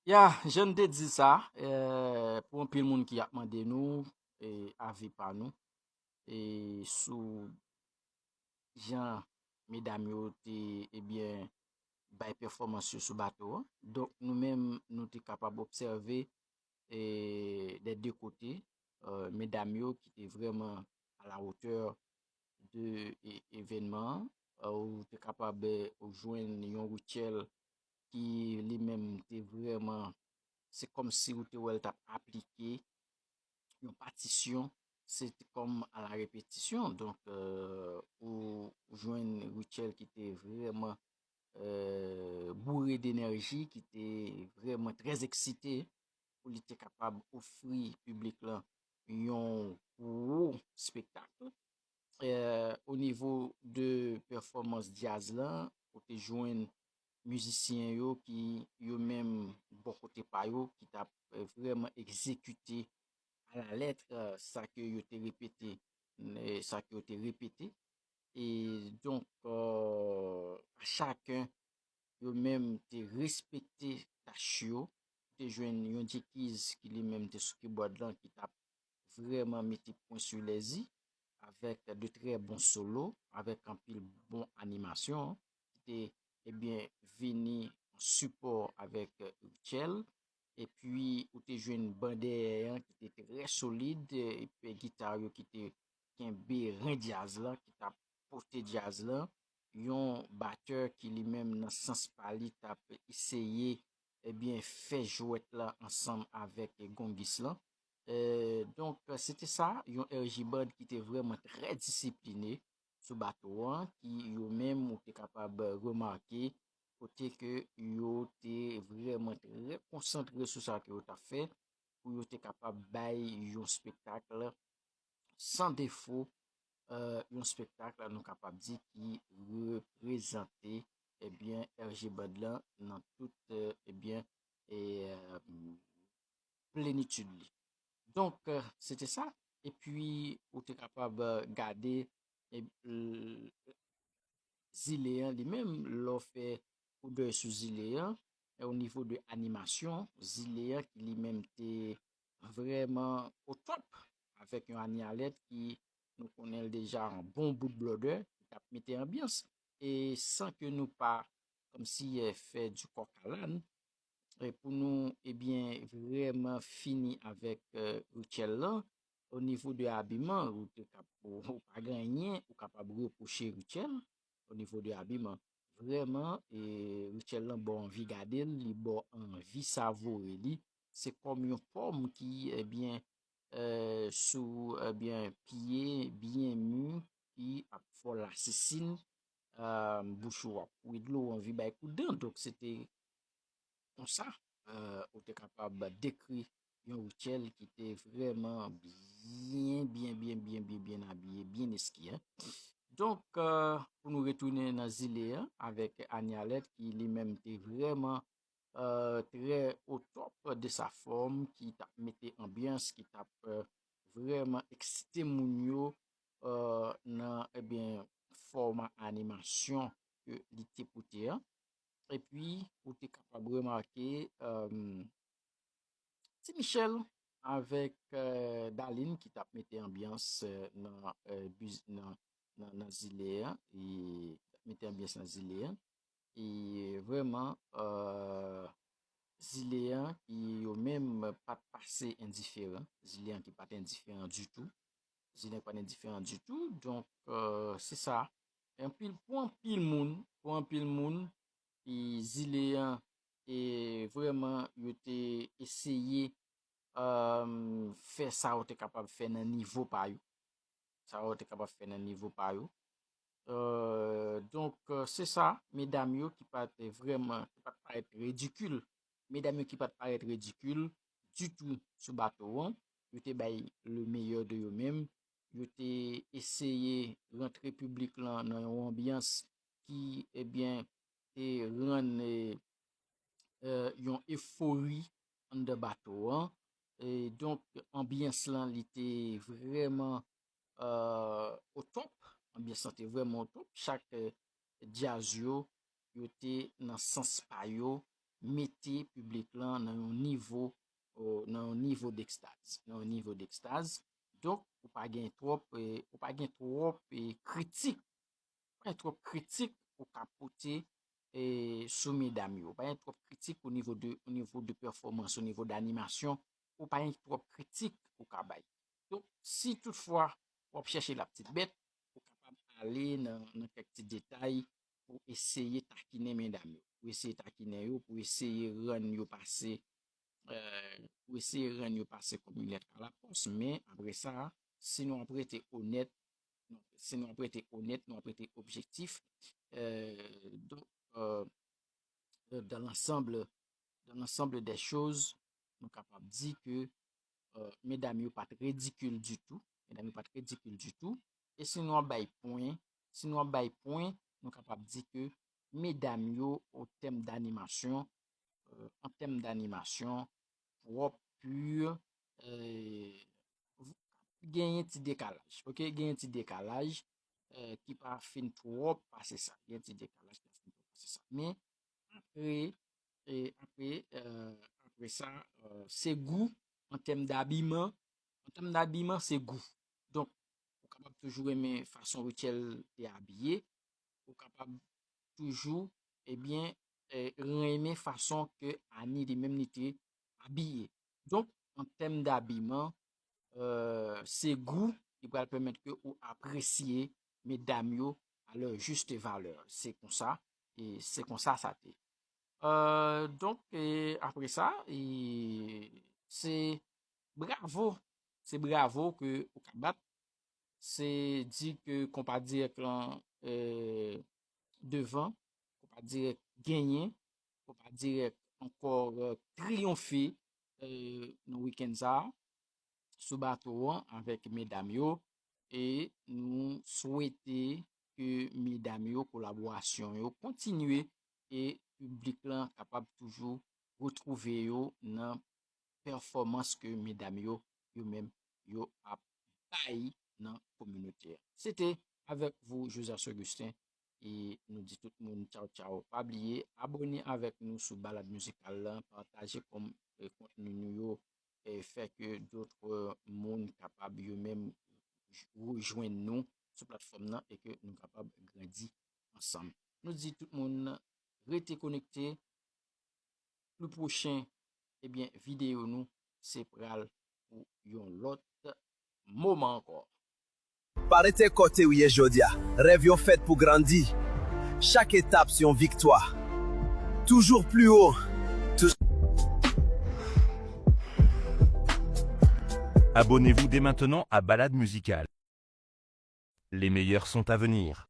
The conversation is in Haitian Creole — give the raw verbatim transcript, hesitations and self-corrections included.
Ya, jan n te di sa, eh, pou anpil moun ki ap mande nou, eh, avi pa nou, eh, sou jan medam yo te, ebyen, bay pèfòmans yo sou bato an. Donk, nou menm, nou te kapab obsève, eh, des deux côtés, eh, medam yo ki te vrèman à la hauteur de e- evènman an. Eh, ou te kapab, eh, jwenn yon Rutshelle ki li menm te vrèman, se kòmsi ou te wè l t ap aplike yon patisyon, se te kòm à la répétition. Donk, eh, ou jwenn Rutshelle ki te vrèman, eh, bourré d'énergie, ki te vrèman trè eksite pou li te kapab ofri piblik lan yon gwo spektak. Eh, o nivo de pèfòmans djaz lan, ou te jwenn mizisyen yo ki yo menm bò kote pa yo, ki t ap, eh, vrèman egzekite à la lettre, eh, sa ke yo te repete, eh, sa ke yo te repete. E donk, eh, a chaken yo menm te respekte tach yo. Ou te jwenn yon Djekiz ki li menm te sou kibòd lan, ki t ap vrèman mete pwen sou lèzi avèk de trè bon solo, avèk anpil bon animasyon, ki te, ebyen, vini an sipò avèk, eh, Rutshelle. Epi, ou te jwenn ban dèyè an ki te trè solid, epi gita yo ki te kenbe ren djaz lan, ki t ap pote djaz lan. Yon batè ki li menm nan sans pa li t ap eseye, ebyen, fè jwèt la ansanm avèk gongis lan. Eh, donk, se te sa, yon R J Band ki te vrèman trè disipline sou bato an, ki yo menm ou te kapab remake kote ke yo te vrèman trè konsantre sou sa ke yo t ap fè, pou yo te kapab bay yon spektak san defo, eh, yon spektak nou kapab di ki reprezante, ebyen, R J Band lan nan tout, eh, ebyen, e, eh, plenitid li. Donk, eh, se te sa. Epi, ou te kapab, eh, gade, e, l- zile an li menm, lè w fè koudèy sou zile an, e o nivo de animasyon, zile an ki li menm te vrèman o top, avèk yon Anie Alerte ki nou konnen l deja an bon bout blòdè, ki t ap mete anbyans. E san ke nou pa, kòmsi, eh, fè du coq à l'âne, e pou nou, ebyen, vrèman fini avèk, eh, Rutshelle lan, o nivo de abiman, ou te kap- ou, ou pa gen anyen ou kapab repwoche Rutshelle o nivo de abiman. Vrèman, e, Rutshelle lan ba w anvi gade l, li ba w anvi savore li. Se kòm yon pòm ki, ebyen, eh, sou, ebyen, pye byen mi, ki ap fè w lasisin, eh, bouch ou ap kouri dlo, w anvi bay kout dan. Donk, se te konsa, eh, ou te kapab dekri yon Rutshelle ki te vrèman byen, byen, byen, byen, byen, byen abiye, byen eski, en. Donk, eh, pou nou retounen nan zile an, avèk Anie Alerte, ki li menm te vrèman, eh, trè o top de sa fòm, ki t ap mete anbyans, ki t ap, eh, vrèman eksite moun yo, eh, nan, ebyen, fòma animasyon ke li te pote an. Epi, ou te kapab remake, eh, Ti Michel avèk, eh, Darline ki t ap mete anbyans, eh, nan, eh, biz- nan, nan, nan zile an, e t ap mete anbyans nan zile an. E vrèman, eh, zile an ki yo menm pa t pase endiferan, zile an ki pa t endiferan ditou, zile an ki pa t endiferan ditou, donk, eh, se sa. Anpil, pou anpil moun, pou anpil moun, e zile an, e vrèman, yo te eseye, eh, fè sa yo te kapab fè nan nivo pa yo. Sa yo te kapab fè nan nivo pa yo. Eh, donk, eh, se sa, medam yo ki pa t vrèman, ki pa t parèt ridikil. Medam yo ki pa t parèt ridikil ditou sou bato an. Yo te bay le meilleur de yo menm. Yo te eseye rantre piblik lan nan yon anbyans ki, ebyen, te rann, eh, eh, yon efori anndan bato an. E donk, anbyans lan, li te vrèman, eh, o top. Anbyans lan te vrèman o top. Chak, eh, djaz yo, yo te nan sans pa yo, mete piblik lan nan yon nivo, nan yon nivo dekstaz, nan yon nivo dekstaz. Donk, ou pa gen twòp, ou pa gen twòp kritik, ou pa gen twòp kritik ou ka pote sou medam yo. Ou pa gen twòp kritik o nivo de, o nivo de pèfòmans, o nivo de animasyon, ou pa gen twòp kritik ou ka bay. Donk, si toutfwa w ap chèche laptitbèt, ou kapab ale nan, nan kèk ti detay pou eseye takinen medam yo, pou eseye takinen yo, pou eseye rann yo pase, pou eseye rann yo pase kòm yon lèt a lapòs. Men apre sa, si nou ap rete onèt, si nou ap rete onèt, nou ap rete objektif, donk, dans l'ensemble, dans l'ensemble des choses, nou kapab di ke medam yo pa t ridikil ditou. Medam yo pa t ridikil ditou. E si nou ap bay pwen, si nou ap bay pwen, nou kapab di ke medam yo, an tèm danimasyon, an tèm danimasyon, pwòp, pur, genyen ti dekalaj. Ok, genyen ti dekalaj ki pa fin twòp pase sa. Genyen ti dekalaj ki pa fin twòp pase sa. Men, apre, e apre, apre sa, se gou an tèm dabiman. An tèm dabiman, se gou. Donk, ou kapab toujou renmen fason Rutshelle te abiye. Ou kapab toujou, ebyen, renmen fason ke Annie li menm li te abiye. Donk, an tèm dabiman, se gou ki pral pèmèt ke ou apresye medam yo a lè jis valè. Se konsa, e se konsa sa te. Donk, apre sa, se bravo, se bravo ke ou ka bat. Se di ke konpa dirèk lan devan, konpa dirèk genyen, konpa dirèk ankò triyonfe nan wikenn sa a sou bato an avèk medam yo, e nou swete ke medam yo, kolaborasyon yo kontinye, e piblik lan kapab toujou retwouve yo nan pèfòmans ke medam yo, yo menm, yo ap bay nan kominote a. Se te avèk vou, Joseph Augustin, e nou di tout moun tchaw tchaw. Pa bliye abòne avèk nou sou Balad Mizikal lan, pataje kòm kontni nou yo, e fè ke dòt moun kapab yo menm rejwenn nou sou platfòm nan e ke nou kapab grandi ansanm. Nou di tout moun rete konekte. Pli pwochen, ebyen, videyo nou se pral pou yon lòt moman ankò. Pa rete kote w ye jodi a. Rèv yo fèt pou grandi. Chak etap se yon viktwa. Toujours plus haut. Tou- Abonnez-vous dès maintenant à Balade Musicale. Les meilleurs sont à venir.